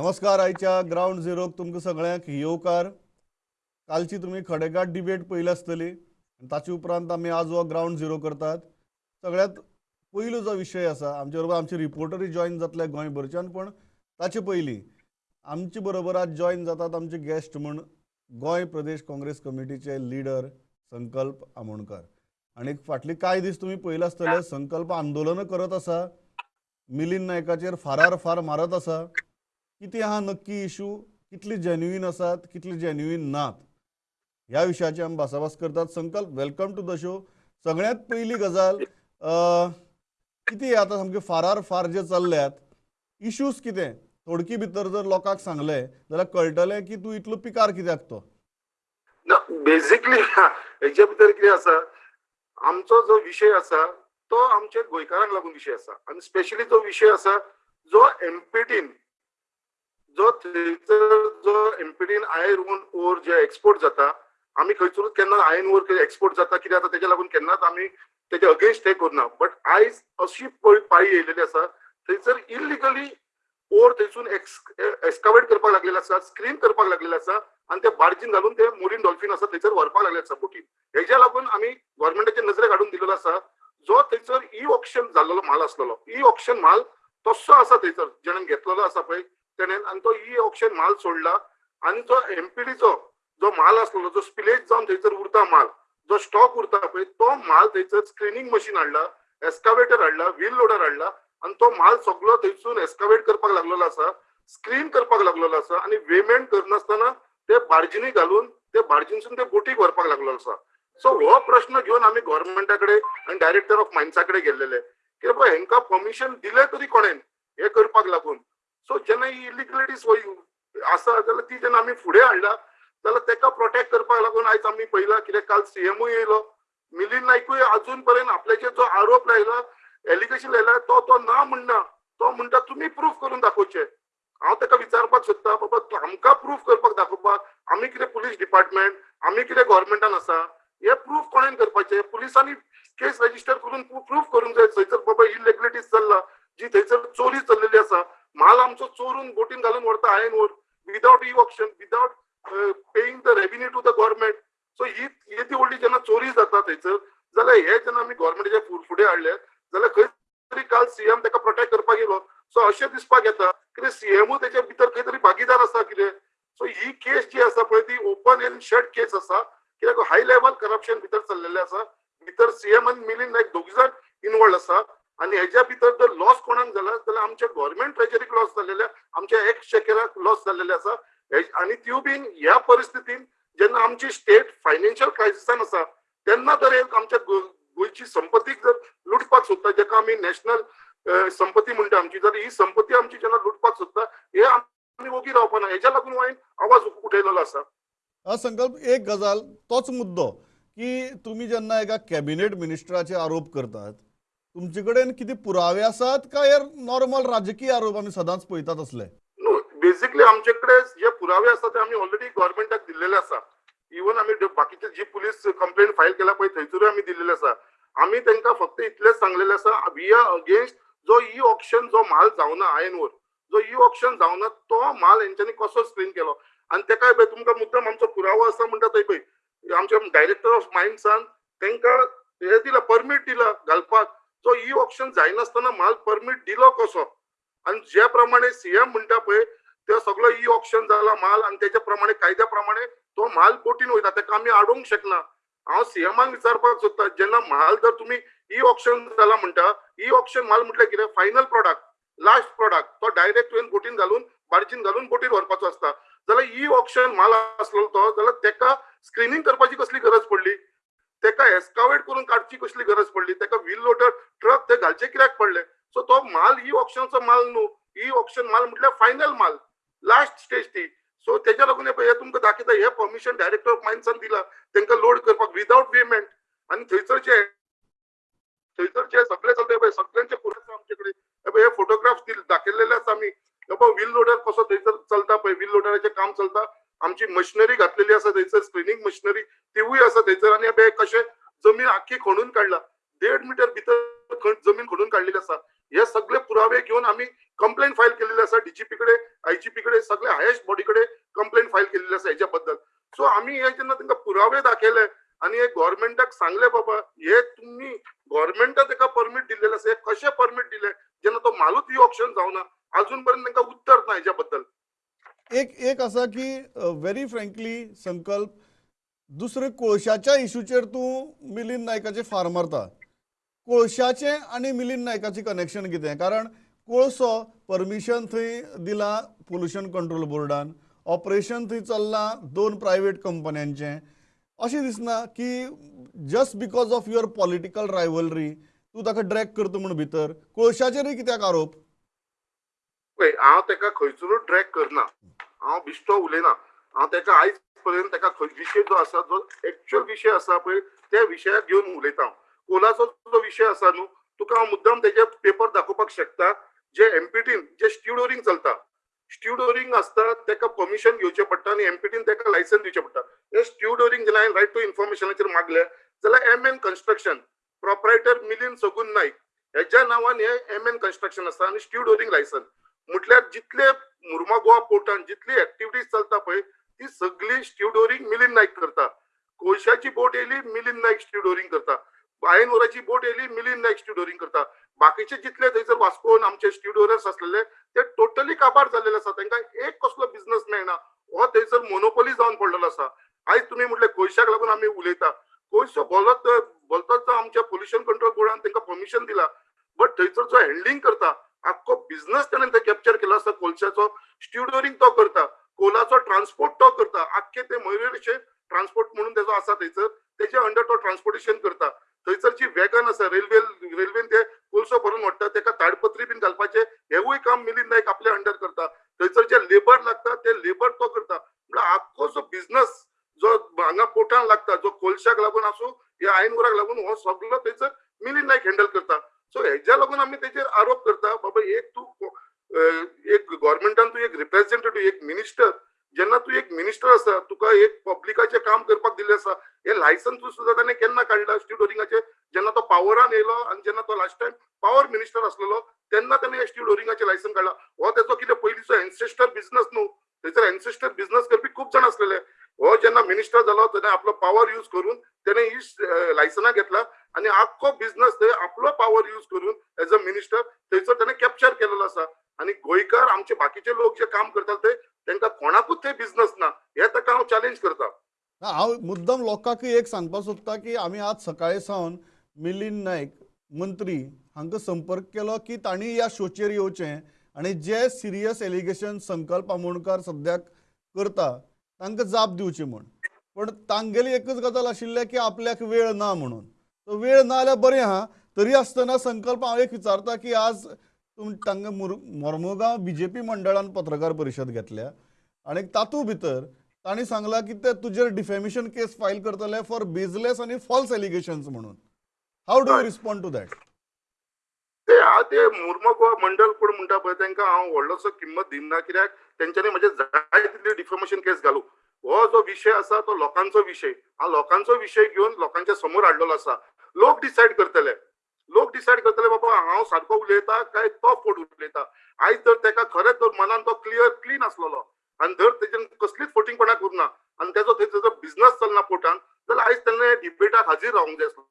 नमस्कार. आयच्या ग्रावंड झिरोक तुमकां सगळ्यांक येवकार. कालची तुमी खडेगांठ डिबेट पळयली आसतली आनी ताचे उपरांत आमी आज हो ग्रावंड झिरो करतात. सगळ्यांत पयलो जो विशय आसा, आमचे बरोबर आमचे रिपोर्टरूय जॉयन जातले गोंयभरच्यान, पूण ताचे पयलीं आमचे बरोबर आज जॉयन जातात आमचे गेस्ट म्हूण गोंय प्रदेश काँग्रेस कमिटीचे लिडर संकल्प आमोणकर. आनी फाटले कांय दीस तुमी पळयले आसतले, संकल्प आंदोलनां करत आसा, मिलिंद नायकाचेर फारार फार मारत आसा. कितें आहा नक्की इशू, कितली जेन्युइन आसात, कितली जेन्युइन नात, ह्या विशयाची आमी भासाभास करतात. संकल्प, welcome to the show. सगळ्यांत पयली गजाल, कितें आतां सामके फारार फार जे चल्ल्यात इश्यूज कितें, थोडकी भितर जर लोकांक सांगलें जाल्यार कळटलें की तूं इतलो पिकार कित्याक तो. ना, बेसिकली हेच्या भितर कितें आसा, आमचो जो विशय आसा तो आमच्या गोंयकारांक लागून विशय आसा. आनी स्पेशली जो विशय आसा जो एमपीटीन जो थंयसर जो एमपीटीन आयर्न ओर जे एक्सपोर्ट जाता, आमी खंयसरूच केन्ना आयर्न ओर एक्सपोर्ट जाता कितें जाता तेच्या लागून केन्नाच आमी तेच्या अगेन्स्ट हे करुना. बट आयज अशी पाळी येयलेली आसा, थंयसर इलिगली ओर थंयसून एक्सकावेट करपाक लागलेले आसा, स्क्रीन करपाक लागलेले आसा आनी ते बार्जीन घालून ते मोरीन डॉल्फीन आसा थंयसर व्हरपाक लागले आसा बोटीन. हेज्या लागून आमी गव्हर्मेंटाच्या नजरेक हाडून दिलेलो आसा, जो थंयसर ई ऑक्शन जाल्लो म्हाल आसलेलो, ई ऑक्शन म्हाल तस्सो आसा थंयसर जेणें घेतलेलो आसा पळय तेणें, आनी तो ई ऑक्शन म्हाल सोडला. आनी जो एमपीडीचो जो म्हाल आसलेलो, जो स्पिलेज जावन थंयसर उरता म्हाल, जो स्टॉक उरता पळय, तो म्हाल थंयसर स्क्रिनींग मशीन हाडला, एस्कावेटर हाडला, व्हील लोडर हाडला आनी तो म्हाल सगळो थंयसून एस्कावेट करपाक लागलेलो आसा, स्क्रीन करपाक लागलेलो आसा आनी वेमेंट करनासतना ते बार्जिनी घालून ते बार्जीनसून ते बोटीक व्हरपाक लागलेलो आसा. सो हो प्रश्न घेवन आमी गव्हर्मेंटा कडेन आनी डायरेक्टर ऑफ मायन्सा कडेन गेल्लेले की बाबा हेंकां परमिशन दिलें तरी कोणेन हें करपाक लागून. सो जेन्ना ही इलिगलिटीज आसा जाल्यार ती जेन्ना आमी फुडें हाडला जाल्यार तेका प्रोटेक्ट करपाक लागून आयज आमी पळयला कित्याक काल सीएमूय येयलो, मिलिंद नायकूय अजून पर्यंत आपल्याचेर जो आरोप लायला, एलिगेशन लायला, तो तो ना म्हणना, तो म्हणटा तुमी प्रूफ करून दाखोवचे. हांव ताका विचारपाक सोदता, बाबा आमकां प्रूफ करपाक दाखोवपाक आमी कितें पुलीस डिपार्टमेंट, आमी कितें गव्हर्मेंटान आसा, हे प्रूफ कोणेन करपाचें? पुलिसांनी केस रजिस्टर करून प्रूफ करूंक जाय थंयसर बाबा इलिगलिटीज चल्ला, जी थंयसर चोरी चल्लेली आसा, म्हाल आमचो चोरून बोटीन घालून व्हरता iron ore without e auction, without paying the revenue to the government. So ही येदी व्हडली जेन्ना चोरी जाता थंयसर जाल्यार हे जेन्ना आमी गव्हर्मेंटाच्या फुडें हाडले जाल्यार खंय तरी काल सीएम ताका प्रोटेक्ट करपाक येयलो. सो अशें दिसपाक येता कितें सीएमूय तेच्या भितर खंय तरी भागीदार आसा कितें. सो ही केस जी आसा पळय ती ओपन एंड शट केस आसा, कित्याक हाय लेवल करप्शन भितर चल्लेलें आसा, भितर सीएम आनी मिलिंद नायक दोग जाण इनवॉल्ड आसा. आनी हेज्या भितर जर लॉस कोणाक जाला जाल्यार आमच्या गव्हर्मेंट ट्रेजरीक लॉस जाल्लेले, आमच्या एक्सचेकराक लॉस जाल्लेले आसा. आनी त्यो बीन ह्या परिस्थितीन जेन्ना आमची स्टेट फायनान्शियल क्रायसिसान आसा तेन्ना जर एक आमच्या गोंयची संपत्तीक जर लुटपाक सोदता, जेका आमी नॅशनल संपत्ती म्हणटा आमची, जर ही संपत्ती आमची जेन्ना लुटपाक सोदता, हे आमी ओगी रावपाना. हेज्या लागून हांवें आवाज उठयलेलो आसा. संकल्प, एक गजाल, तोच मुद्दो की तुमी जेन्ना एका कॅबिनेट मिनिस्टराचे आरोप करतात, तुमचे कडेन कितें पुरावे आसात काय नॉर्मल राजकीय आरोप आमी सदांच पळयतात असले? न्हू, बेसिकली आमचे कडेन जे पुरावे आसा ते आमी ऑलरेडी गव्हर्मेंटाक दिल्लेले आसा. इवन आमी बाकीचे जी पुलीस कंप्लेंट फायल केला पळय थंयसरूय आमी दिल्लेले आसा. आमी तांकां फक्त इतलेंच सांगलेलें आसा, we are against जो ई ऑक्शन जो म्हाल जावना, आयर्न ओर जो ई ऑक्शन जावना तो म्हाल हेंच्यांनी कसो स्क्रीन केलो. आनी तेकाय पळय तुमकां मुद्दम आमचो पुरावो आसा म्हणटा थंय पळय आमच्या डायरेक्टर ऑफ मायन्सान तांकां हे दिला, परमीट दिला घालपाक. जो ई ऑक्शन जायनासतना म्हाल परमीट दिलो कसो? आनी ज्या प्रमाणे सीएम म्हणटा पळय ते सगळो ई ऑक्शन जाला म्हाल आनी तेच्या प्रमाणे कायद्या प्रमाणे तो म्हाल बोटीन वयता, तेका आमी आडोवंक शकना. हांव सीएमाक विचारपाक सोदता, जेन्ना म्हाल जर तुमी ई ऑक्शन जाला म्हणटा, ई ऑक्शन म्हाल म्हटल्यार कितें? फायनल प्रोडक्ट, लास्ट प्रोडक्ट, तो डायरेक्ट तुवें बोटीन घालून बार्जीन घालून बोटीर व्हरपाचो आसता. जाल्यार ई ऑक्शन म्हाल आसलेलो तो जाल्यार तेका स्क्रिनींग करपाची कसली गरज पडली? तेका एस्कावेट करून काडची कसली गरज पडली? तेका व्हील लोडर ट्रक ते घालचे कित्याक पडले? सो तो म्हाल ई ऑक्शनाचो म्हाल न्हू. ई ऑक्शन म्हाल म्हटल्यार फायनल म्हाल, लास्ट स्टेज ती. सो तेज्या लागून हे तुमकां दाखयता, हे परमिशन डायरेक्टर ऑफ मायन्सान दिला तांकां लोड करपाक विदावट पेमेंट. आनी थंयसर जे सगळे चलता पळय सगळ्यांचे पुरावे आमचे कडेन, हे फोटोग्राफ दाखयलेले आसा आमी. बाबा व्हील लोडर कसो थंयसर चलता पळय, व्हील लोडराचें काम चलता, आमची मशिनरी घातलेली आसा थंयसर, स्क्रिनींग मशिनरी तिवूय आसा थंयसर. आनी हे कशें जमीन आख्खी खणून काडला, 1.5 मिटर भितर जमीन खणून काडलेली आसा. हे सगळे पुरावे घेवन आमी कंप्लेंट फायल केलेली आसा डीजीपी कडेन, आयजीपी कडेन, सगळे हायेस्ट बॉडी कडेन कंप्लेंट फायल केलेली आसा हेच्या बद्दल. सो आमी हे जेन्ना तांकां पुरावे दाखयले आनी हे गव्हर्मेंटाक सांगले बाबा हे तुमी गव्हर्मेंटान ताका परमीट दिल्लेलें आसा, हे कशें परमीट दिले जेन्ना तो मालूच ई ऑक्शन जावना, अजून पर्यंत तांकां उत्तर ना हेच्या बद्दल. एक एक आसा की व्हेरी फ्रँकली संकल्प, दुसरे कोळशाच्या इशूचेर तूं मिलिंद नायकाचे फार मारता. कोळशाचें आनी मिलिंद नायकाचें कनेक्शन कितें? कारण कोळसो परमिशन थंय दिलां पोल्युशन कंट्रोल बोर्डान, ऑपरेशन थंय चल्लां 2 प्रायवेट कंपन्यांचें. अशें दिसना की just because of your political rivalry तूं ताका ड्रॅग करता म्हूण भितर? कोळशाचेरूय कित्याक आरोप? पळय, हांव ताका खंयसरूच ड्रॅग करना, हांव बिश्टो उलयना. हांव ताका आयज पर्यंत ताका खंय विशय जो आसा, जो एक्चुअल विशय आसा पळय त्या विशयाक घेवन उलयता. कोलाचो जो विशय आसा न्हू, तुका हांव मुद्दाम तेजे पेपर दाखोवपाक शकता. जे एमपीटीन जे स्ट्युडोरींग चलता, स्ट्युडोरींग आसता ताका परमिशन घेवचें पडटा आनी एमपीटीन ताका लायसन्स दिवचें पडटा. हे स्ट्युडोरींग जेन्ना हांवें रायट टू इन्फॉर्मेशनाचेर मागलें जाल्यार M N construction proprietor Milind Sagun Naik हेज्या नांवान हे एम एन कन्स्ट्रक्शन आसा आनी स्ट्युडोरींग लायसन्स म्हटल्यार जितले मुर्मागोवा पोर्टान जितली एक्टिविटीज चलता पळय ती सगळी स्ट्युडोरींग मिलिंद नायक करता. कोळशाची बोट येयली, मिलिंद नायक स्ट्युडोरींग करता. आयनवराची बोट येयली, मिलिंद नायक स्ट्युडोरींग करता. बाकीचे जितले थंयसर वास्कोन आमचे स्ट्युडोरर्स आसलेले ते टोटली काबार जाल्लेले आसा. तांकां एक कसलो बिझनस मेळना, हो थंयसर मोनोपोली जावन पडलेलो आसा. आयज तुमी म्हटलें कोळशाक लागून आमी उलयता, कोळसो बोलत बोलतच आमच्या पोल्युशन कंट्रोल बोर्डान तांकां परमिशन दिला, बट थंयसर जो हँडलिंग करता आख्खो बिझनस ताणें थंय कॅप्चर केलो आसा. कोळशाचो स्ट्युडोरींग तो करता, कोलाचो ट्रान्सपोर्ट तो करता, आख्खे ते मयुरेशे ट्रान्सपोर्ट म्हणून तेजो आसा थंयसर, तेजे अंडर तो ट्रान्सपोर्टेशन करता. थंयसर जी वॅगन आसा रेल्वेन ते कोळसो भरून व्हडटा, तेका ताडपत्री बीन घालपाचें हेवूय काम मिलिंद नायक आपल्या अंडर करता. थंयसर जे लेबर लागता ते लेबर तो करता. म्हळ्यार आख्खो जो बिझनस जो हांगा पोर्टान लागता, जो कोळशाक लागून आसूं या आयनवराक लागून, हो सगलो थंयसर मिलिंद नायक हँडल करता. सो हेज्या लागून आमी तेजेर आरोप करता बाबा एक तूं एक गव्हर्मेंटान तूं एक रिप्रेझेंटेटिव्ह, एक मिनिस्टर, जेन्ना तूं एक मिनिस्टर आसा तुका एक पब्लिकाचें काम करपाक दिल्लें आसा, हे लायसन्स सुद्दां ताणें केन्ना काडला स्ट्युडोरिंगाचें? जेन्ना तो पावरान येयलो आनी जेन्ना तो लास्ट टायम पावर मिनिस्टर आसलेलो तेन्ना ताणें हे स्ट्युडोरिंगाचें लायसन्स काडला. हो तेजो कितें पयलींचो एन्सेस्टर बिझनस न्हू, थंयसर एन्सेस्टर बिझनस करपी खूब जाण आसलेले. हो जेन्ना मिनिस्टर जालो तेणें आपलो पावर यूज करून तेणें ही लायसनां घेतला आनी आख्खो बिझनस थंय आपलो पावर यूज करून एज अ मिनिस्टर थंयसर तेणें कॅप्चर केलेलो आसा. आनी गोंयकार आमचे बाकीचे लोक जे काम करतात ते तांकां कोणाकूच थंय बिझनस ना, हे ताका हांव चॅलेंज करता. हांव मुद्दम लोकांकूय एक सांगपाक सोदता की आमी आज सकाळी सावन मिलिंद नायक मंत्री हांकां संपर्क केलो की तांणी ह्या शोचेर येवचें आनी जे सिरियस एलिगेशन संकल्प आमोणकार सद्याक करता तांकां जाप दिवची म्हूण. पण तांगेली एकच गजाल आशिल्ली की आपल्याक वेळ ना म्हणून. तो वेळ ना जाल्यार बरें आहा, तरी आसतना संकल्प हांव एक विचारता की आज तांकां मोर्मुगांव बीजेपी मंडळान पत्रकार परिशद घेतल्या आनी तातूंत भितर तांणी सांगलां की ते तुजेर डिफेमेशन केस फायल करतले फॉर बेजलेस आनी फॉल्स एलिगेशन्स म्हणून. How do you respond to that? ते ते मुर्मू मंडळ कोण म्हणटा पळय तांकां हांव व्हडलोसो किंमत दिना, कित्याक तेंच्यांनी म्हजे जाय तितली डिफेमेशन केस घालू. हो जो विशय आसा तो लोकांचो विशय, हांव लोकांचो विशय घेवन लोकांच्या समोर हाडलेलो आसा. लोक डिसायड करतले, लोक डिसायड करतले बाबा हांव सारको उलयता काय तो फट उलयता. आयज जर ताका खरेंच जर मनान तो क्लियर क्लीन आसलेलो आनी जर तेजेन कसलीच फटींगपणां करुना आनी तेजो थंय बिझनस चलना पोर्टान, जाल्यार आयज तेणें डिबेटाक हाजीर रावंक जाय आसलो.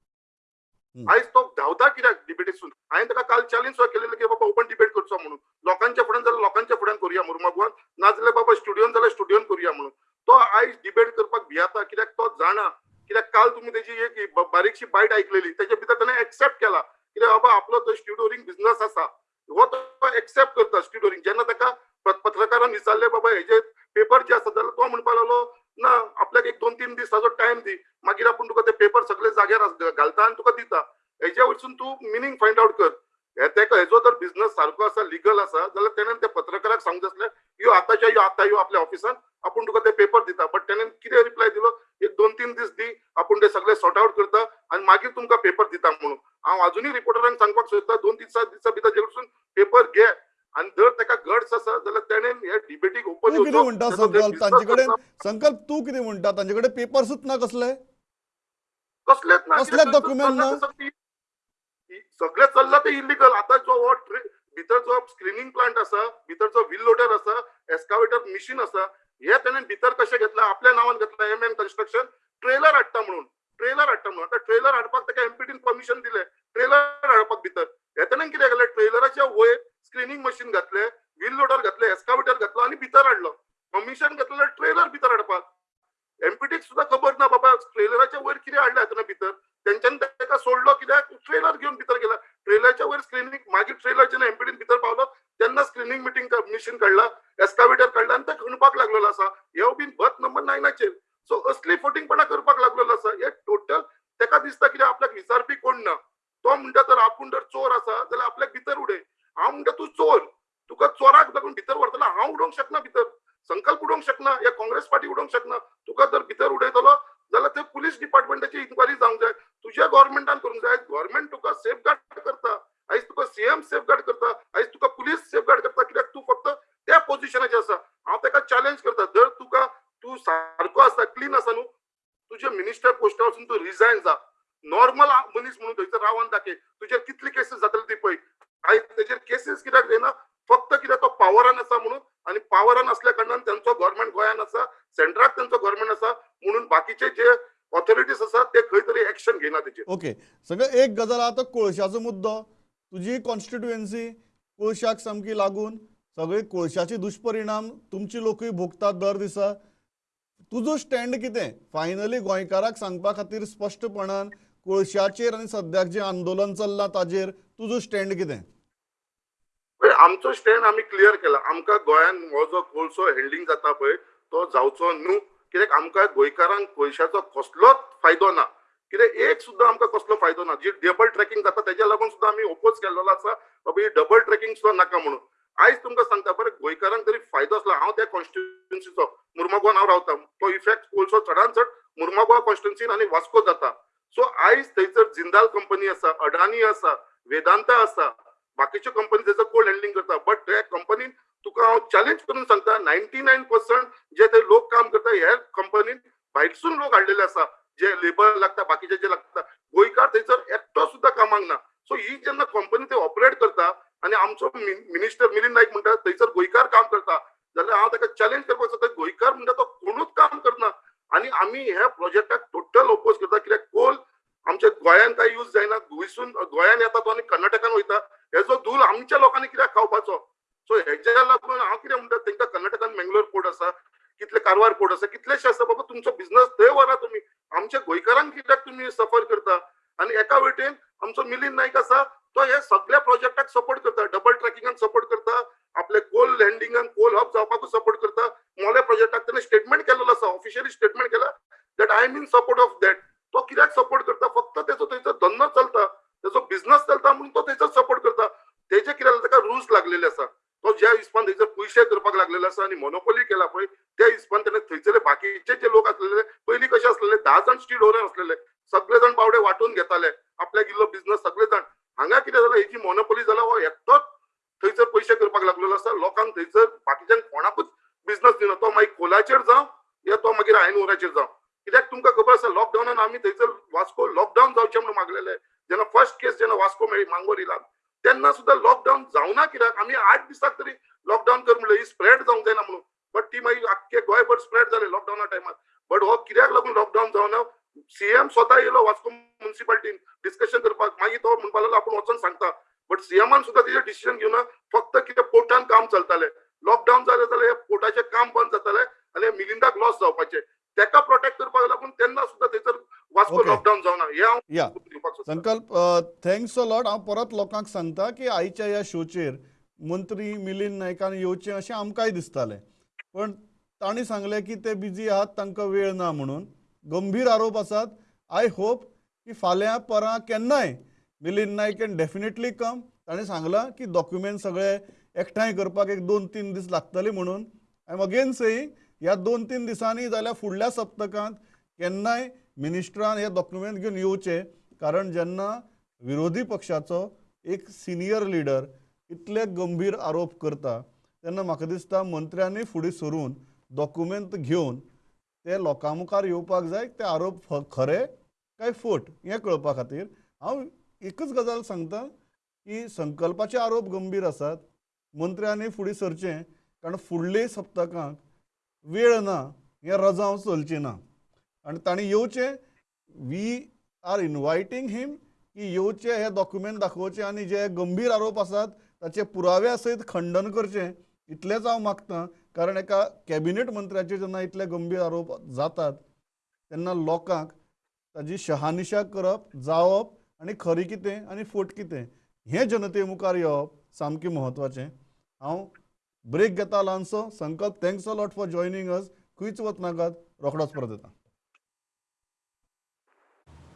आयज तो धांवता कित्याक डिबेटीसून? हांवें ताका काल चॅलेंज सुद्दां केलेलें की बाबा ओपन डिबेट करचो म्हणून, लोकांच्या फुड्यान जाल्यार लोकांच्या फुड्यान करुया मुर्मागोवान, नाजाल्यार बाबा स्टुडियोन जाल्यार स्टुडियोन करुया म्हणून. तो आयज डिबेट करपाक भियेता कित्याक तो जाणा, कित्याक काल तुमी तेजी एक बारीकशी बायट आयकलेली, तेजे भितर ताणें एक्सेप्ट केला कित्याक बाबा आपलो तो स्टुडियोरींग बिझनस आसा, हो तो एक्सेप्ट करता स्टुडियोरींग. जेन्ना ताका पत्रकारान विचारलें बाबा हेजे पेपर जे आसा, जाल्यार तो म्हणपाक लागलो ना आपल्याक एक 2-3 दीस ताजो टायम दी, मागीर आपूण तुका ते पेपर सगळे जाग्यार घालता आनी तुका दिता, हेज्या वयरसून तूं मिनींग फायंड आवट कर. हे तेका हेजो जर बिझनस सारको आसा, लिगल आसा, जाल्यार तेणें त्या पत्रकाराक सांगूंक आसलें यो आतांच्या यो आतां यो आपल्या ऑफिसान, आपूण तुका ते पेपर दिता. बट तेणें कितें रिप्लाय दिलो, एक 2-3 दीस दी, आपूण ते सगळे सॉर्ट आवट करता आनी मागीर तुमकां पेपर दिता म्हणून. हांव आजुनूय रिपोर्टरांक सांगपाक सोदता 2-3 दिसा भितर जेकडसून पेपर घे आनी जर ताका गट्स आसा जाल्यार तेणें हे डिबेटीक ओपन. तूं कितें म्हणटा संकल्प तांचे कडेन? संकल्प तूं कितें म्हणटा तांचे कडेन पेपर्सूच ना कसले? कसलेच ना, कसलेच डॉक्युमेंट ना, सगळें चल्लां तें इलिगल. आतां जो हो भितर जो स्क्रिनींग प्लांट आसा, भितर जो व्हील लोडर आसा, एस्कावेटर मिशीन आसा, हे तेणें भितर कशें घेतलां? आपल्या नांवान घेतलां. एम एन कन्स्ट्रक्शन ट्रेलर हाडटा म्हणून, ट्रेलर हाडटा म्हणून. आतां ट्रेलर हाडपाक ताका एमपीटीन परमिशन दिलें ट्रेलर हाडपाक भितर. हे तेणें कितें केलें? ट्रेलराच्या वयर स्क्रिनींग मशीन घातलें, व्हील लोडर घातलें, एस्कावेटर घातलो आनी भितर हाडलो. परमिशन घेतलें ट्रेलर भितर हाडपाक. एमपीटीक सुद्दां खबर ना बाबा ट्रेलराच्या वयर कितें हाडलें तेणें भितर. तेंच्यांनी ताका सोडलो कित्याक? ट्रेलर घेवन भितर गेला, ट्रेलराच्या वयर स्क्रिनींग. मागीर ट्रेलर जेन्ना एमपीटीन भितर पावलो तेन्ना स्क्रिनींग मिटींग मिशीन काडला, एस्कावेटर काडला आनी ते खणपाक लागलेलो आसा. हे बीन बथ नंबर 9. सो असली फटींगपणा करपाक लागलेलो आसा. हे टोटल ताका दिसता कितें आपल्याक विचारपी कोण ना. तो म्हणटा तर आपूण जर चोर आसा जाल्यार आपल्याक भितर उडय. हांव म्हणटा तूं चोर, तुका चोराक लागून भितर व्हरतलो हांव उडोवंक शकना भितर, संकल्प उडोवंक शकना, या काँग्रेस पार्टी उडोवंक शकना. तुका जर भितर उडयतलो जाल्यार ते पुलीस डिपार्टमेंटाची इन्क्वायरी जावंक जाय, तुज्या गव्हर्मेंटान करूंक जाय. गव्हर्मेंट तुका सेफगार्ड करता, आयज तुका सीएम सेफगार्ड करता, आयज तुका पुलीस सेफगार्ड करता, कित्याक तूं फक्त त्या पोझिशनाचेर आसा. हांव ताका चॅलेंज करता, जर तुका तूं सारको आसा, क्लीन आसा न्हू, तुजे मिनिस्टर पोस्टार वचून तूं रिजायन जा, नॉर्मल मनीस म्हणून थंयसर रावन दाखय. तुजेर कितली केसीस जातले ती पळय. आयज तेजेर केसीस कित्याक जायना? फक्त कित्याक तो पावरान आसा म्हणून. आनी पावरान असल्या कारणान तेंचो गव्हर्मेंट गोंयान आसा, सेंट्राक तेंचो गव्हर्मेंट आसा म्हणून बाकीचे जे ऑथॉरिटीज आसा ते खंय तरी एक्शन घेयना तेजेर. ओके, सगळें एक गजाल. आतां कोळशाचो मुद्दो, तुजी कॉन्स्टिट्युएन्सी कोळशाक सामकी लागून, सगळे कोळशाचे दुश्परिणाम तुमचे लोकूय भोगतात दर दिसा. तुजो स्टँड कितें फायनली गोंयकाराक सांगपा खातीर स्पश्टपणान कोळशाचेर आनी सद्याक जें आंदोलन चल्लां ताजेर तुजो स्टँड कितें? आमचो स्टँड आमी क्लियर केला. आमकां गोंयान हो जो कोळसो हँडलिंग जाता पळय तो जावचो न्हू, कित्याक आमकां गोंयकारांक कोळशाचो कसलोच फायदो ना. कित्याक एक सुद्दां आमकां कसलो फायदो ना. जी डबल ट्रॅकिंग जाता तेज्या लागून सुद्दां आमी ओपोज केल्लो आसा, बाबा ही डबल ट्रॅकिंग सुद्दां नाका म्हणून. आयज तुमकां सांगता, बरें गोंयकारांक तरी फायदो आसलो. हांव त्या कॉन्स्टिट्युन्सीचो मुर्मागोवान हांव रावता, तो इफेक्ट कोळसो चडान चड मुर्मागोवा कॉन्स्टिट्युन्सीन आनी वास्को जाता. सो आयज थंयसर जिंदाल कंपनी आसा, अडानी आसा, वेदांता आसा, बाकीच्यो कंपनी थंयसर कोल हँडलिंग करता. बट त्या कंपनीन तुका हांव चॅलेंज करून सांगता, 99% जे ते लोक काम करता ह्या कंपनीन भायरसून लोक हाडलेले आसा, जे लेबर लागता, बाकीचे जे लागता. गोंयकार थंयसर एकटो सुद्दां कामाक ना. सो ही जेन्ना कंपनी ते ऑपरेट करता आनी आमचो मिनिस्टर मिलिंद नायक म्हणटा थंयसर गोंयकार काम करता, जाल्यार हांव ताका चॅलेंज करपाक सोदता, गोंयकार म्हणटा तो कोणूच काम करना. आनी आमी ह्या प्रोजेक्टाक टोटल ओपोज करता, कित्याक कोल आमच्या गोंयान काय यूज जायना, गोंयसून गोंयान येता तो आनी कर्नाटकान वयता. हेजो धूल आमच्या लोकांनी कित्याक खावपाचो? सो हेज्या लागून हांव कितें म्हणटा, तांकां कर्नाटकान मेंगलोर पोर्ट आसा, कितले कारवार पोर्ट आसा, कितलेशे आसा, बाबा तुमचो बिझनस थंय व्हरा तुमी, आमच्या गोंयकारांक कित्याक तुमी सफर करता? आनी एका वटेन आमचो मिलिंद नायक आसा तो हे सगळ्या प्रोजेक्टाक सपोर्ट करता, डबल ट्रॅकिंगाक सपोर्ट करता, आपले कोल लँडिंगाक कोल हब जावपाकूय सपोर्ट करता. मोले प्रोजेक्टाक तेणें स्टेटमेंट केल्लो आसा, ऑफिशियली स्टेटमेंट केला that I am in support of that. तो कित्याक सपोर्ट करता? फक्त तेचो थंयसर धंदो चलता, तेचो बिझनस चलता म्हणून तो थंयसर सपोर्ट करता. तेजे कितें जालें, ताका रूज लागलेले आसा. तो ज्या हिसपान थंयसर पयशे करपाक लागलेलो आसा आनी मोनोपोली केला पळय, त्या हिसपान तेणें थंयसरले बाकीचे जे लोक आसलेले, पयलीं कशे आसलेले 10 जाण स्टील ओनर आसलेले, सगळे जाण बावडे वांटून घेताले आपल्याक इल्लो बिझनस सगळे जाण. हांगा कितें जालां, हेजी मोनोपोली जाला, हो एकटोच थंयसर पयशे करपाक लागलेलो आसा. लोकांक थंयसर बाकीच्यांक कोणाकूच बिझनस दिना, तो मागीर कोलाचेर जावं या तो मागीर आयन ओराचेर जावं. कित्याक तुमकां खबर आसा लॉकडावनान आमी थंयसर वास्को लॉकडावन जावचें म्हणून मागलेले. जेन्ना फर्स्ट केस जेन्ना वास्को मेळ्ळी मांगोर हिलान, तेन्ना सुद्दां लॉकडावन जावना कित्याक, आमी 8 दिसाक तरी लॉकडावन कर म्हणलें, ही स्प्रेड जावंक जायना म्हणून. बट ती मागीर आख्खे गोंयभर स्प्रेड जालें लॉकडावना टायमार. बट हो कित्याक लागून लॉकडावन जावना? सीएम स्वता येयलो वास्को म्युनिसिपालिटीन डिस्कशन करपाक, मागीर तो म्हणपाक लागलो आपूण वचोन सांगता. बट सीएमान सुद्दां तेजेर डिसिजन घेवना, फक्त कितें पोर्टान काम चलतालें. लॉकडावन जालें जाल्यार पोर्टाचें काम बंद जातालें आनी मिलिंदाक लॉस जावपाचें, तेका प्रोटेक्ट करपाक लागून तेन्ना सुद्दां थंयसर वास्को लॉकडावन जावना. हें हांव दिवपाक सोदतां. संकल्प, thanks a lot. हांव परत लोकांक सांगता की आयच्या ह्या शोचेर मंत्री मिलिंद नायकान येवचें अशें आमकांय दिसतालें, पण तांणी सांगलें की ते बिजी आहात, तांकां वेळ ना म्हणून. गंभीर आरोप आसात. I hope की फाल्यां परां केन्नाय Milind Naik can definitely come. ताणें सांगलां की डॉक्युमेंट सगळे एकठांय करपाक एक 2-3 दीस लागतले म्हणून. I am again saying, ह्या 2-3 दिसांनी जाल्यार फुडल्या सप्तकांत केन्नाय मिनिस्टरान हे डॉक्युमेंट घेवन येवचे, कारण जेन्ना विरोधी पक्षाचो एक सिनियर लिडर इतले गंभीर आरोप करता तेन्ना म्हाका दिसता मंत्र्यांनी फुडें सरून डॉक्युमेंट घेवन ते लोकां मुखार येवपाक जाय. ते आरोप खरे काय फट हें कळपा खातीर हांव एकच गजाल सांगता की संकल्पाचे आरोप गंभीर आसात, मंत्र्यांनी फुडें सरचें, कारण फुडले सप्तकांक वेळ ना, हें रजांव चलचें ना आनी तांणी येवचें. We are inviting him की येवचें, हे डॉक्युमेंट दाखोवचें आनी जे गंभीर आरोप आसात ताचे पुराव्या सयत खंडन करचें, इतलेंच हांव मागतां. कारण एका कॅबिनेट मंत्र्याचेर जेन्ना इतले गंभीर आरोप जातात तेन्ना लोकांक ताजी शहानिशा करप जावप आनी खरी कितें आनी फट कितें हें जनते मुखार येवप सामकें म्हत्वाचें. हांव ब्रेक घेता ल्हानसो. Sankalp, thanks a lot for joining us. खंयच वचनाकात, रोखडोच परत येता.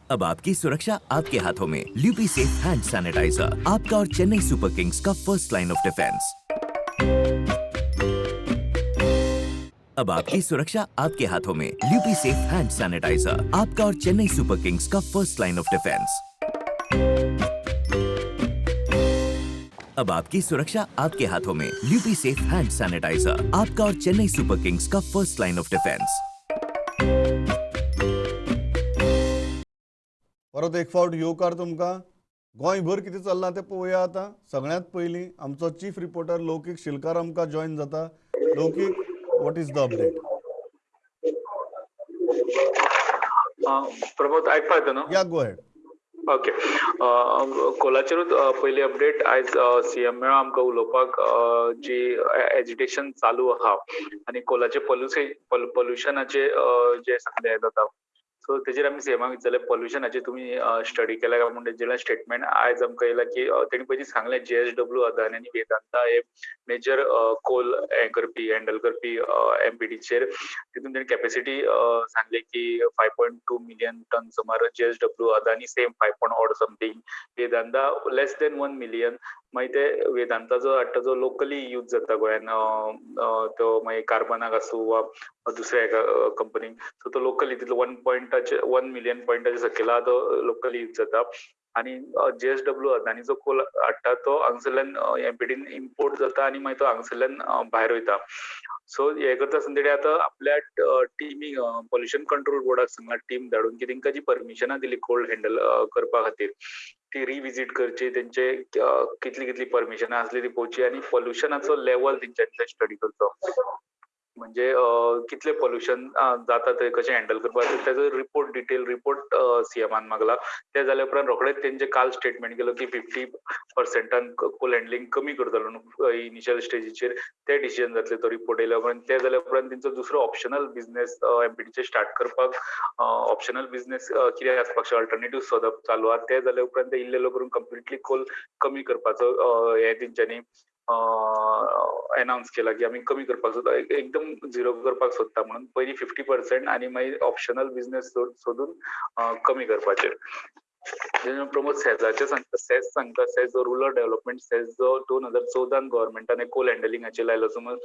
अब आपकी सुरक्षा आपके हाथों में. ल्यूपी सेफ हैंड सैनिटाइजर, आपका और चेन्नई सुपर किंग्स का फर्स्ट लाइन ऑफ डिफेंस. अब आपकी सुरक्षा आपके हाथों में. ल्यूपी सेफ हैंड सैनिटाइजर, आपका और चेन्नई सुपर किंग्स का फर्स्ट लाइन ऑफ डिफेंस. अब आपकी सुरक्षा आपके हाथों में. ल्यूपी सेफ हैंड सैनिटाइजर, आपका और चेन्नई सुपर किंग्स का फर्स्ट लाइन ऑफ डिफेंस. परत एक फावट येवकार तुमकां. गोंयभर कितें चल्लां तें पळोवया आतां. सगळ्यांत पयलीं आमचो चीफ रिपोर्टर लौकीक शिलकार आमकां जॉयन जाता. Laukik, what is the update? Pramod, आयकपाक येता न्हू? या, गो अहेड. ओके, कोलाचेरूच पयली अपडेट. आयज सीएम मेळ्ळो आमकां उलोवपाक. जी एजिटेशन चालू आहा आनी कोलाचे पोल्युशनाचे जे सगळे जाता, सो तेजेर आमी सीएमाक विचारलें पोल्युशनाचे तुमी स्टडी केल्या काय म्हूण. तेजेर स्टेटमेंट आयज आमकां येयला की तेणी पयलीं सांगलें JSW Adani आनी वेदांता हे मेजर कोल हें करपी, हँडल करपी एमपीटीचेर. तितून तेणी कॅपेसिटी सांगली की 5.2 मिलियन टन सुमार JSW Adani, same 5 point odd something, Vedanta less than 1 million. मागीर ते वेदांता जो हाडटा जो लोकली यूज जाता गोंयान, तो मागीर कार्बनाक आसूं वा दुसऱ्या एका कंपनीक, सो तो लोकली तितलो 1 मिलियन पॉयंटाचे सकयला तो लोकली यूज जाता. आनी JSW Adani जो कोल हाडटा तो हांगसरल्यान एमपीटीन इम्पोर्ट जाता आनी मागीर तो हांगसरल्यान भायर वयता. सो हे करता आसतना तेणी आतां आपल्या टिमीक पोल्युशन कंट्रोल बोर्डाक सांगला टीम धाडून की तेंकां जी परमिशनां दिली कोल हँडल करपा खातीर ती रिविजीट करची, तेंचे कितली कितली परमिशनां आसली ती पळोवची आनी पोल्युशनाचो लेवल तेंच्यांनी स्टडी करचो, म्हणजे कितले पोल्युशन जाता ते कशें हँडल करपाक तेजो रिपोर्ट, डिटेल रिपोर्ट सीएमान मागला. ते जाल्या उपरांत रोखडेच तेंचे काल स्टेटमेंट केलो की 50% कोल हँडलिंग कमी करतलो न्हू इनिशियल स्टेजीचेर, ते डिसिजन जातले तो रिपोर्ट येयल्या उपरांत. ते जाल्या उपरांत तेंचो दुसरो ऑप्शनल बिजनेस एमपीटीचे स्टार्ट करपाक ऑप्शनल बिजनेस कितें आसपाक शकता, अल्टरनेटीव सोदप चालू आहा. ते जाल्या उपरांत ते इल्ले करून कंप्लिटली कोल कमी करपाचो हें तेंच्यांनी अनाउन्स केला की आमी कमी करपाक सोदता, एकदम झिरो करपाक सोदता म्हणून पयलीं 50% आनी मागीर ऑप्शनल बिजनेस सोदून कमी करपाचें. प्रमोद सेजाचें सांगता, सेज सांगता, सेज जो रुरल डेव्हलपमेंट सेज जो 2014 गव्हर्मेंटान कोल हँडलिंगाचेर लायलो, समज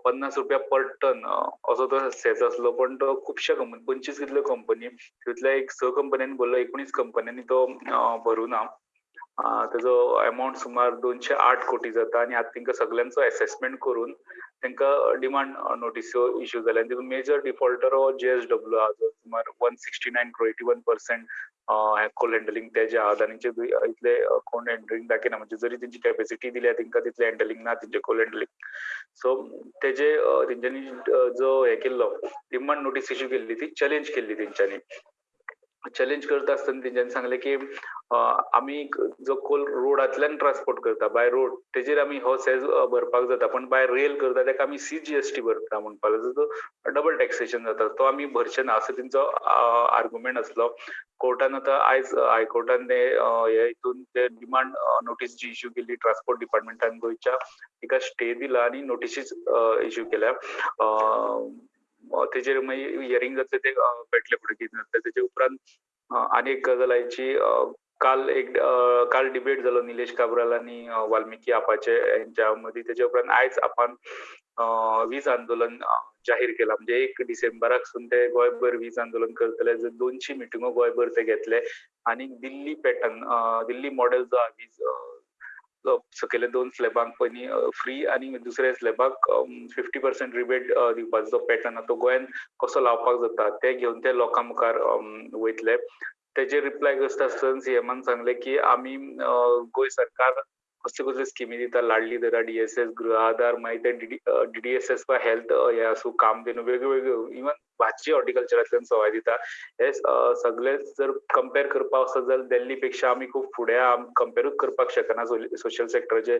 50 रुपया पर टन असो तो सेज आसलो, पण तो खुबश्या कंपनी 25 कितल्यो कंपनी तितल्या एक 6 कंपन्यांनी भरलो, 19 कंपन्यांनी तो भरूना. तेजो एमावंट सुमार 208 कोटी जाता आनी आतां तेंकां सगल्यांचो एसेसमेंट करून तांकां डिमांड नोटिस्यो इश्यू जाल्या. आनी तितून मेजर डिफॉल्टर हो JSW आहा, जो सुमार 169 crore 81% Coal handling तेजे आहा. अदानीचे इतले कोण हँडलिंग दाखयना, म्हणजे जरी तेंची कॅपेसिटी दिल्या तेंकां तितलें हँडलिंग ना तेंचे कोल हँडलिंग. सो तेजे तेंच्यांनी जो हें केल्लो डिमांड नोटीस इश्यू केल्ली ती चॅलेंज केल्ली तेंच्यांनी. चॅलेंज करता आसतना तेंच्यांनी सांगलें की आमी जो कोल रोडांतल्यान ट्रान्सपोर्ट करता बाय रोड तेजेर आमी हो सेज भरपाक जाता, पण बाय रेल करता तेका आमी CGST भरता म्हणपाक लागलो, तो डबल टॅक्सेशन जाता, तो आमी भरचे ना असो तेंचो आर्ग्युमेंट आसलो. कोर्टान आतां आयज हायकोर्टान ते हे हितून ते डिमांड नोटीस जी इश्यू केल्ली ट्रान्सपोर्ट डिपार्टमेंटान गोंयच्या तिका स्टे दिला आनी नोटिसीस इश्यू केल्या. तेजेर मागीर हियरींग जातलें ते कळटलें फुडें कितें जातलें. तेजे उपरांत आनी एक गजाल आयची, काल एक काल डिबेट जालो निलेश काब्राल आनी वाल्मिकी आपाचे हेंच्या मदीं. तेजे उपरांत आयज आपान वीज आंदोलन जाहीर केला, म्हणजे 1 डिसेंबराक सून ते गोंयभर वीज आंदोलन करतले. 200 मिटिंगो गोंयभर ते घेतले आनी दिल्ली पॅटर्न, दिल्ली मॉडेल जो आहा वीज सकयले 2 स्लॅबांक पयलीं फ्री आनी दुसऱ्या स्लॅबाक 50% रिबेट दिवपाचो जो पॅटर्न आहा तो गोंयान कसो लावपाक जाता ते घेवन ते लोकां मुखार वयतले. तेजेर रिप्लाय करता आसतना सीएमान सांगलें की आमी गोंय सरकार कसल्यो कसल्यो स्किमी दिता, लाडली धरा, डीएसएस, गृह आधार, मागीर ते डीडीएसएस वा हेल्थ हे आसूं, कामधेनू, वेगळ्यो वेगळ्यो इवन भाजी हॉर्टिकल्चरांतल्यान सवाय दिता. हे सगळे जर कंपेर करपाक वचत जाल्यार दिल्ली पेक्षा आमी खूब फुडें, कंपेरूच करपाक शकना सोशल सेक्टराचे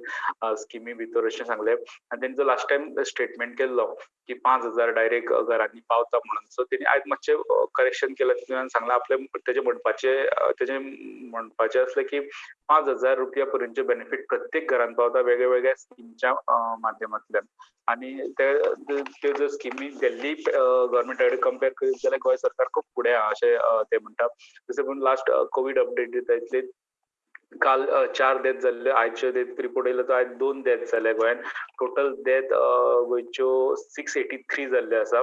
स्किमी भितर अशें सांगलें. आनी तेंचो लास्ट टायम स्टेटमेंट केल्लो की 5,000 डायरेक्ट घरांनी पावता म्हणून, सो तेणी आयज मातशें करेक्शन केलें. तितून सांगलां आपलें तेजें म्हणपाचें आसलें की 5,000 रुपया पर्यंतचे बेनिफीट प्रत्येक घरान पावता वेगळ्या वेगळ्या स्किमच्या माध्यमांतल्यान. आनी त्यो जर स्किमी दिल्ली गव्हर्मेंटा कडेन कंपेर करीत जाल्यार गोंय सरकार खूब फुडें आहा अशें ते म्हणटा. जशें पूण लास्ट कोवीड अपडेट दिता इतले काल 4 डेथ जाल्ले, आयच्यो डेथ रिपोर्ट येयलो तो आयज 2 डेथ जाले गोंयान. टोटल डेथ गोंयच्यो 683 जाल्ले आसा.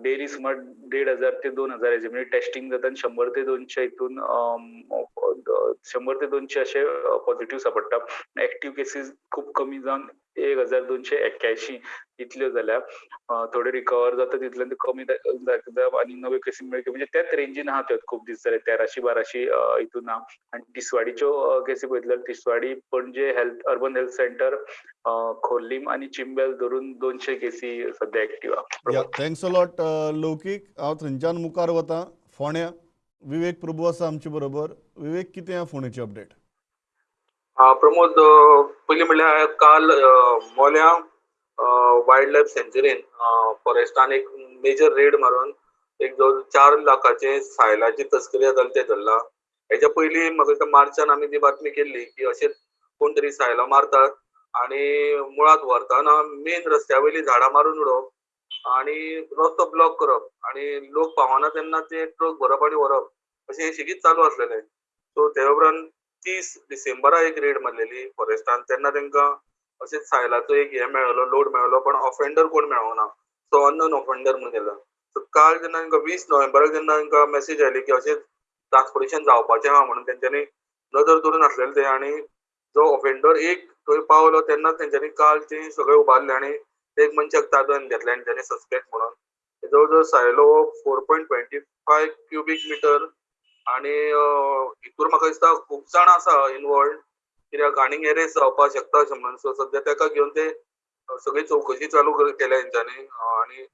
डेली सुमार 1,500 ते 2,000 हेजे म्हणजे टेस्टिंग जाता आनी 100 ते 200 हितून 100 ते 200 अशे पॉझिटिव्ह सापडटा. एक्टिव्ह केसीस खूब कमी जावन 1,281 इतल्यो जाल्या. थोडे रिकवर जाता तितल्यान ते कमी जाता आनी नव्यो केसी मेळ्यो म्हणजे त्याच रेंजीन आहा त्यो खूब दीस जाले, 1300-1200 हितून आहा. आनी तिसवाडीच्यो केसी पळयतल्यार Tiswadi, Panaji health urban health centre, Khorlim आनी चिंबेल धरून 200 केसी सद्या एक्टिव्ह आहा. Thanks a lot लौकीक. हांव थंयच्यान मुखार वता फोंड्या. विवेक प्रभू आसा आमचे बरोबर. विवेक, कितें आहा फोंडेची अपडेट? प्रमोद, पयलीं म्हणल्यार काल मोल्या वायल्ड लायफ सेंचुरीन फॉरेस्टान एक मेजर रेड मारून एक जवळ 4 लाखाचे सायलाची तस्करी जाताली ते धरला. हेच्या पयलीं म्हाका दिसता मार्चान आमी ती बातमी केल्ली की अशें कोण तरी सायलां मारतात आनी मुळांत व्हरतना मेन रस्त्या वयलीं झाडां मारून उडोवप आनी रस्तो ब्लॉक करप आनी लोक पावना तेन्ना ते ट्रक भरप आनी व्हरप अशें सेगीत चालू आसलेलें. सो ते उपरांत 30 डिसेंबरा एक रेड मारलेली फॉरेस्टान, तेन्ना तांकां अशेंच सायलाचो एक हे मेळ्ळो, लोड मेळ्ळो, पण ऑफेंडर कोण मेळोना, सो अननोन ऑफेंडर म्हणून गेलो. सो काल जेन्ना तांकां 20 नोव्हेंबराक जेन्ना तांकां मेसेज आयली की अशेंच ट्रान्सपोर्टेशन जावपाचें आहा म्हणून तेंच्यांनी नदर दवरून आसलेले ते, आनी जो ऑफेंडर एक थंय पावलो तेन्ना तेंच्यांनी काल ते सगळे उबारले आनी एक मनशाक ताब्यान घेतले आनी तेणे सस्पेक्ट म्हणून. जवळ जवळ सायलो 4.25 क्युबीक मिटर आनी हितूर म्हाका दिसता खूब जाण आसा इनवॉल्ड, कित्याक आनीक एरेस्ट जावपाक शकता अशें म्हणून. सो सद्या ताका घेवन ते सगळी चवकशी चालू केल्या तेंच्यांनी. आनी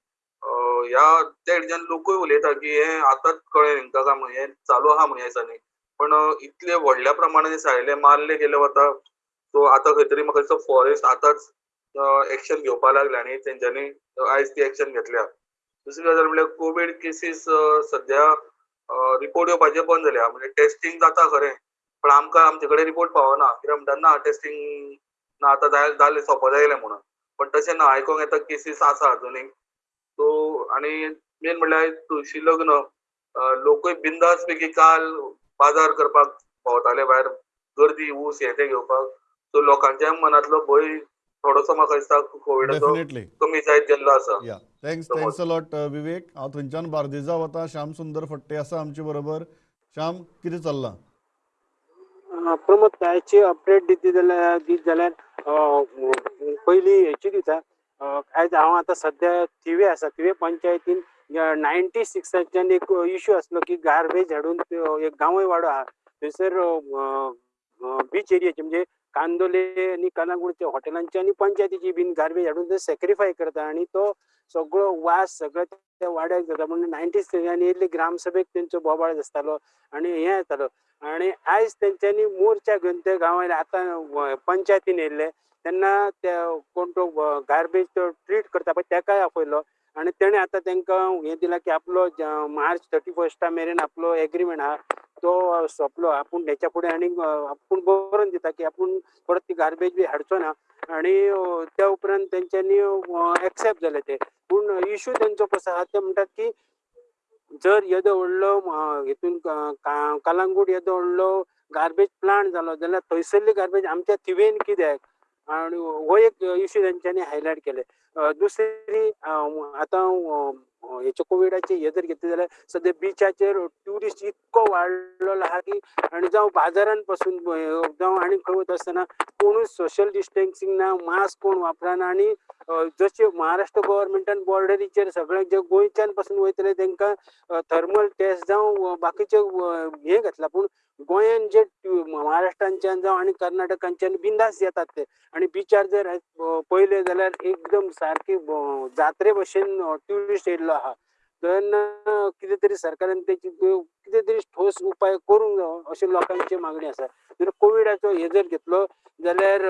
ह्या त्या हेच्यान लोकूय उलयता की हें आतांच कळ्ळें तेंकां काय म्हणून हें चालू आहा म्हणून ह्या दिसांनी, पण इतले व्हडल्या प्रमाणान सायले मारले गेले वता. सो आतां खंय तरी म्हाका दिसता फॉरेस्ट आतांच एक्शन घेवपाक लागले आनी तेंच्यांनी आयज ती एक्शन घेतल्या. दुसरी गजाल म्हणल्यार कोवीड केसीस सद्या रिपोर्ट येवपाचे बंद जाल्या, म्हणजे टेस्टिंग जाता खरें पण आमकां आमचे कडेन रिपोर्ट पावना, कित्याक म्हणटा ना टेस्टिंग ना आतां जालें सोंपत आयलें म्हणून, पण तशें ना, आयकोंक येता केसीस आसा अजुनूय. सो आनी मेन म्हणल्यार तुळशी लग्न लोकूय बिंदास पैकी काल बाजार करपाक भोंवताले भायर, गर्दी ऊस हे ते घेवपाक. सो लोकांच्या मनांतलो भंय थोडोसो म्हाका दिसता कोविडाचो कमी जायत गेल्लो आसा. Thanks, thanks a lot Vivek. हांव थंयच्यान बार्देजा वता. श्याम सुंदर फट्टे आसा आमचे बरोबर. श्याम, कितें चल्लां? प्रमोद, आयची अपडेट दित जाल्यार पयली हेची दिता. आयज हांव आतां सद्या थिवे आसा. थिवे पंचायतीन 96च्यान एक इशू आसलो की गार्बेज हाडून एक गांवय वाडो आहा थंयसर बीच एरियाचे म्हणजे कांदोले आनी कलांगूटच्या हॉटेलांची आनी पंचायतीची बीन गार्बेज हाडून ते सॅक्रिफाय करता आनी तो सगळो वास सगळो त्या वाड्याक जाता म्हणून 96 येयल्ले ग्रामसभेक तेंचो बोबाळ आसतालो आनी हें जातालो. आनी आयज तेंच्यांनी मोर्चा घेवन ते गांवांत आतां पंचायतीन येयल्ले तेन्ना ते कोण तो गार्बेज तो ट्रीट करता पळय तेकाय आपयलो आनी तेणें आतां तेंकां हें दिलां की आपलो मार्च 31 मेरेन आपलो एग्रीमेंट आहा तो सोंपलो, आपूण हेच्या फुडें आनी आपूण बरोवन दिता की आपूण परत ती गार्बेज बी हाडचो ना. आनी त्या उपरांत तेंच्यांनी एक्सेप्ट जाले ते. पूण इशू तेंचो कसो आहा ते म्हणटात की जर येदो व्हडलो हितून कलांगूट येदो व्हडलो गार्बेज प्लांट जालो जाल्यार थंयसरली गार्बेज आमच्या थिवेन कित्याक, आनी हो एक इशू तेंच्यांनी हायलायट केले. दुसरी आतां हेचे कोविडाचे हे जर घेतले जाल्यार सद्या बिचाचेर ट्युरिस्ट इतको वाडलेलो आहा की आनी जावं बाजारान पासून जावं आनी खंय वता आसतना कोणूच सोशल डिस्टन्सिंग ना, मास्क कोण वापरना. आनी जशें महाराष्ट्र गव्हर्मेंटान बॉर्डरीचेर सगळे जे गोंयच्यान पासून वयतले तांकां थर्मल टेस्ट जावं बाकीचे हे घेतला, पूण गोंयान जे महाराष्ट्रांच्यान जावं आनी कर्नाटकांच्यान बिंदास येतात ते. आनी बिचार जर पळयले जाल्यार एकदम सारकी जात्रे भशेन ट्युरिस्ट येयल्लो आहा. तेन्ना कितें तरी सरकारान तेची कितें तरी ठोस उपाय करूंक जावो अशें लोकांची मागणी आसा. जर कोविडाचो हे जर घेतलो जाल्यार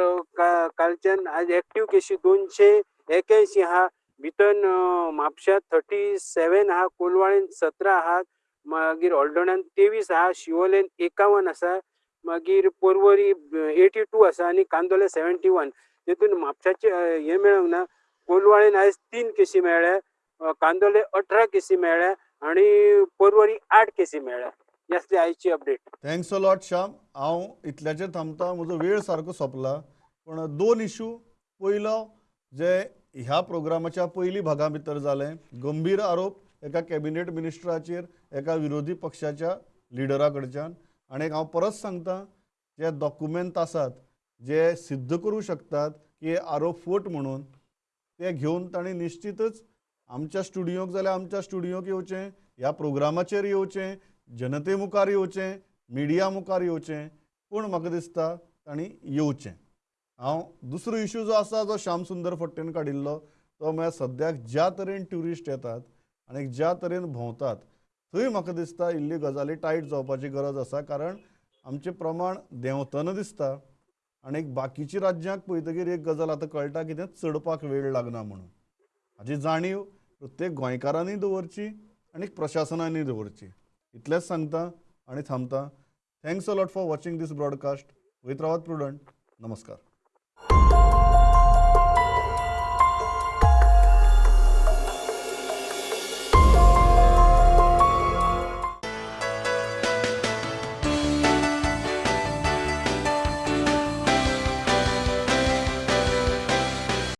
कालच्यान आज एक्टीव केशी 281 आहा, भितर म्हापश्यां 37 आहा, कोलवाळेन 17 आहा, मागीर हळदोण्यान 23 आहा, शिवोलेन 51 आसा, मागीर पर्वरी 82 आसा आनी कांदोले 71. तितून म्हापशाचे हे मेळोंक ना. कोलवाळेन आयज 3 केशी मेळ्ळ्या, कांदोले 18 केसी मेळ्ळ्या आनी पर्वरी 8 केसी मेळ्ळ्या. ही आसली आयची update. Thanks a lot Shyam. हांव इतल्याचेर थांबता, म्हजो वेळ सारको सोंपला. पूण 2 इशू, पयलो जे ह्या प्रोग्रामाच्या पयली भागा भितर जालें, गंभीर आरोप एका कॅबिनेट मिनिस्टराचेर एका विरोधी पक्षाच्या लिडरा कडच्यान. आनी हांव परत सांगता, जे डॉक्युमेंट आसात जे सिद्ध करूं शकतात की हे आरोप फट म्हणून, ते घेवन तांणी निश्चितच आमच्या स्टुडियोक जाल्यार आमच्या स्टुडियोक येवचें, ह्या प्रोग्रामाचेर येवचें, जनते मुखार येवचें, मिडिया मुखार येवचें. पूण म्हाका दिसता तांणी येवचें. हांव दुसरो इशू जो आसा जो श्याम सुंदर फट्टेन काडिल्लो तो म्हळ्यार सद्याक ज्या तरेन ट्युरिस्ट येतात आनी ज्या तरेन भोंवतात थंय म्हाका दिसता इल्ली गजाली टायट जावपाची गरज आसा, कारण आमचें प्रमाण देंवतना दिसता. आनी बाकीची राज्यांक पळयतकीर एक गजाल आतां कळटा की तें चडपाक वेळ लागना म्हणून. हाची जाणीव प्रत्येक गोंयकारांनी दवरची आनी प्रशासनांनी दवरची. इतलेंच सांगता आनी थांबता. Thanks a lot for watching this broadcast. वयत रावात प्रुडंट. नमस्कार.